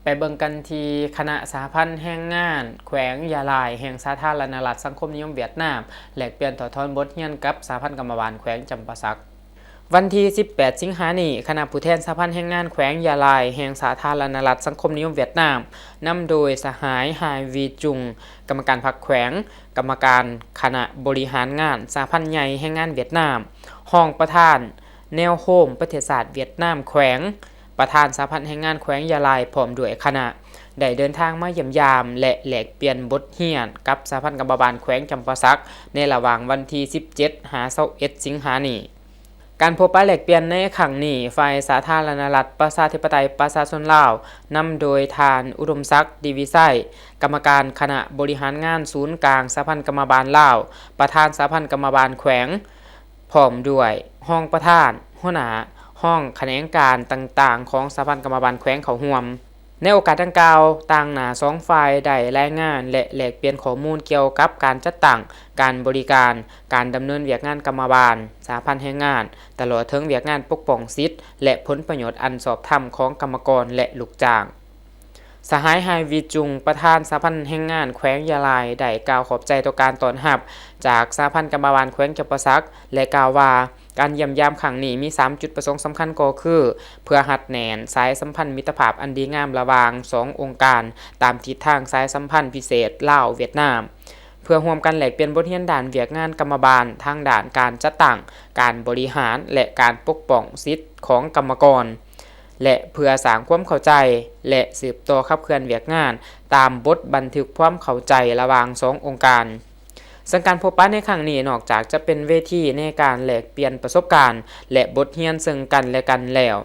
ໄປເບິ່ງກັນທີ່ຄະນະສະຫະພັນແຮງງານແຂວງຢາລາຍ ແຫ່ງສາທາລະນະລັດສັງຄົມນິຍົມຫວຽດນາມ ແລກປ່ຽນຖອດຖອນບົດຮຽນກັບສະຫະພັນກຳມະບານແຂວງຈຳປາສັກ. ວັນທີສິບແປດ ສິງຫານີ້, ຄະນະຜູ້ແທນສະຫະພັນແຮງງານແຂວງຢາລາຍ ແຫ່ງສາທາລະນະລັດສັງຄົມນິຍົມຫວຽດນາມ ນຳໂດຍສະຫາຍ ຫາຍ ວີຈຸງ ກຳມະການພັກແຂວງ, ກຳມະການຄະນະບໍລິຫານງານສະຫະພັນໃຫຍ່ແຮງງານຫວຽດນາມ, ຮອງປະທານແນວໂຮມປະເທດຊາດຫວຽດນາມແຂວງ, ປະທານສະຫະພັນແຮງງານແຂວງຢາລາຍ ພ້ອມດ້ວຍຄະນະ ໄດ້ເດີນທາງມາຢ້ຽມຢາມ ແລະ ແລກປ່ຽນບົດຮຽນກັບສະຫະພັນກຳມະບານແຂວງຈຳປາສັກ ໃນລະຫວ່າງວັນທີສິບເຈັດ ຫາ ຊາວເອັດ ສິງຫານີ້. ການພົບປະແລກປ່ຽນໃນຄັ້ງນີ້, ຝ່າຍສາທາລະນະລັດປະຊາທິປະໄຕປະຊາຊົນລາວ ນຳໂດຍທ່ານ ອຸດົມສັກ ດີວິໄຊ, ກຳມະການຄະນະບໍລິຫານງານສູນກາງສະຫະພັນກຳມະບານລາວ, ປະທານສະຫະພັນກຳມະບານແຂວງ, ພ້ອມດ້ວຍຮອງປະທານ, ຫົວໜ້າຫ້ອງຂະແໜງການຕ່າງໆຂອງສະຫະພັນກຳມະບານແຂວງເຂົ້າຮ່ວມ. ໃນໂອກາດດັ່ງກ່າວ, ຕາງໜ້າສອງຝ່າຍໄດ້ລາຍງານ ແລະ ແລກປ່ຽນຂໍ້ມູນກ່ຽວກັບການຈັດຕັ້ງ, ການບໍລິການ, ການດຳເນີນວຽກງານກຳມະບານ, ສະຫະພັນແຮງງານ, ຕະຫຼອດເຖິງວຽກງານປົກປ້ອງສິດ ແລະ ຜົນປະໂຫຍດອັນຊອບທຳຂອງກຳມະກອນ ແລະ ລູກຈ້າງ. ສະຫາຍ ຫາຍ ວີຈຸງ ປະທານສະຫະພັນແຮງງານແຂວງຢາລາຍ ໄດ້ກ່າວຂອບໃຈຕໍ່ການຕ້ອນຮັບຈາກສະຫະພັນກຳມະບານແຂວງຈຳປາສັກ ແລະ ກ່າວວ່າ ການຢ້ຽມຢາມຄັ້ງນີ້ມີສາມຈຸດປະສົງສຳຄັນ ກໍຄື ເພື່ອຮັດແໜ້ນສາຍສຳພັນມິດຕະພາບອັນດີງາມລະຫວ່າງສອງອົງການ ຕາມທິດທາງສາຍສຳພັນພິເສດລາວ-ຫວຽດນາມ, ເພື່ອຮ່ວມກັນແລກປ່ຽນບົດຮຽນດ້ານວຽກງານກຳມະບານ ທັງດ້ານການຈັດຕັ້ງ, ການບໍລິຫານ ແລະ ການປົກປ້ອງສິດຂອງກຳມະກອນ ແລະ ເພື່ອສ້າງຄວາມເຂົ້າໃຈ ແລະ ສືບຕໍ່ຂັບເຄື່ອນວຽກງານຕາມບົດບັນທຶກຄວາມເຂົ້າໃຈລະຫວ່າງສອງອົງການ. ເຊິ່ງການພົບປະໃນຄັ້ງນີ້ ນອກຈາກຈະເປັນເວທີໃນການແລກປ່ຽນປະສົບການ ແລະ ບົດຮຽນເຊິ່ງກັນ ແລະ ກັນແລ້ວ,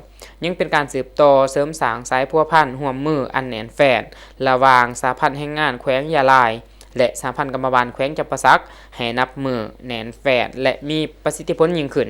ຍັງເປັນການສືບຕໍ່ເສີມສ້າງສາຍພົວພັນຮ່ວມມືອັນແໜ້ນແຟ້ນ ລະຫວ່າງສະຫະພັນແຮງງານແຂວງຢາລາຍ ແລະ ສະຫະພັນກຳມະບານແຂວງຈຳປາສັກ ໃຫ້ນັບມື້ແໜ້ນແຟ້ນ ແລະ ມີປະສິດທິຜົນຍິ່ງຂຶ້ນ.